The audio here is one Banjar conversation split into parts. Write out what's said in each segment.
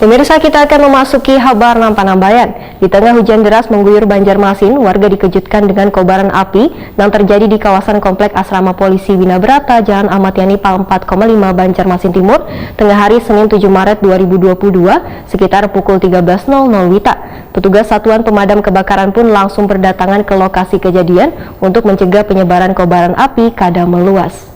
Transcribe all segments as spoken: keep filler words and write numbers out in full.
Pemirsa, kita akan memasuki habar nang panambayan. Di tengah hujan deras mengguyur Banjarmasin, warga dikejutkan dengan kobaran api yang terjadi di kawasan Komplek Asrama Polisi Bina Brata, Jalan Ahmad Yani Pal empat koma lima, Banjarmasin Timur, tengah hari Senin tujuh Maret dua ribu dua puluh dua, sekitar pukul tiga belas nol nol wita. Petugas Satuan Pemadam Kebakaran pun langsung berdatangan ke lokasi kejadian untuk mencegah penyebaran kobaran api kada meluas.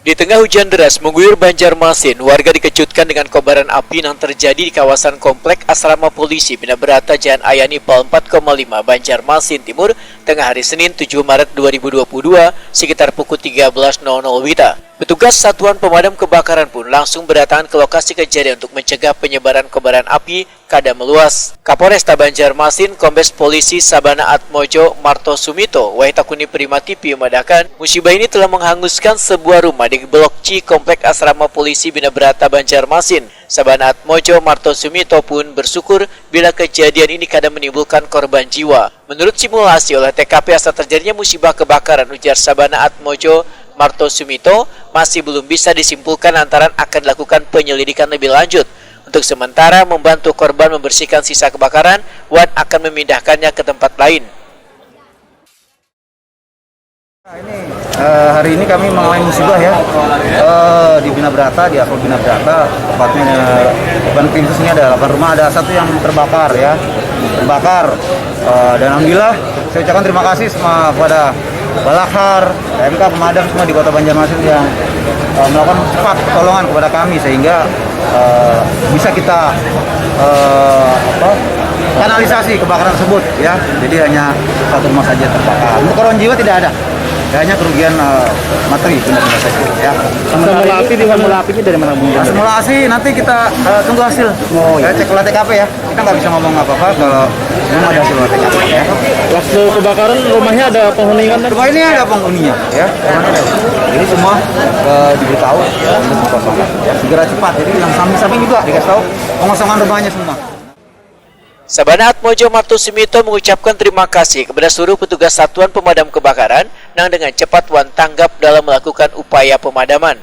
Di tengah hujan deras mengguyur Banjarmasin, warga dikejutkan dengan kobaran api yang terjadi di kawasan Komplek Asrama Polisi Bina Brata, Jalan Ayani Pal empat koma lima, Banjarmasin Timur, tengah hari Senin tujuh Maret dua ribu dua puluh dua, sekitar pukul tiga belas nol nol wita. Petugas Satuan Pemadam Kebakaran pun langsung berdatangan ke lokasi kejadian untuk mencegah penyebaran kobaran api kada meluas. Kapolresta Banjarmasin, Kombes Polisi Sabana Atmojo Marto Sumito, wahid takuni Prima T V, memadahkan, musibah ini telah menghanguskan sebuah rumah di Blok C Komplek Asrama Polisi Bina Brata, Banjarmasin. Sabana Atmojo Marto Sumito pun bersyukur bila kejadian ini kada menimbulkan korban jiwa. Menurut simulasi olah T K P asal terjadinya musibah kebakaran, ujar Sabana Atmojo Marto Sumito, masih belum bisa disimpulkan lantaran akan dilakukan penyelidikan lebih lanjut. Untuk sementara, membantu korban membersihkan sisa kebakaran wan akan memindahkannya ke tempat lain. Nah, ini, eh, hari ini kami mengalami musibah, ya. Eh, di Bina Brata, di Akul Bina Brata, tepatnya, eh, bukan pintu sini ada delapan rumah, ada satu yang terbakar, ya. Terbakar. Eh, dan alhamdulillah, saya ucapkan terima kasih semua kepada Balakhar, P M K, pemadam semua di Kota Banjarmasin yang, eh, melakukan cepat pertolongan kepada kami sehingga, eh, bisa kita, eh, apa, kanalisasi kebakaran tersebut, ya. Jadi hanya satu rumah saja terbakar. Untuk korban jiwa tidak ada. Ya, hanya kerugian, eh, materi, benda-benda saja, ya. Semula api di mana? Semula apinya dari mana, Bung? Nah, semula api nanti kita, eh, tunggu hasil. Oh, iya. Ya, cek olah T K P, ya. Kita nggak bisa ngomong apa-apa kalau belum ada hasil olah T K P, ya. Waktu kebakaran, rumahnya ada penghuninya? Rumah ini ada penghuninya, ya. Rumahnya ada. Jadi semua, eh, diberitahu untuk dikosongkan. Ya, segera cepat. Jadi yang samping-samping juga dikasih tahu pengosongan rumahnya semua. Sabana Atmojo Marto Sumito mengucapkan terima kasih kepada seluruh petugas Satuan Pemadam Kebakaran nang dengan cepat wan tanggap dalam melakukan upaya pemadaman.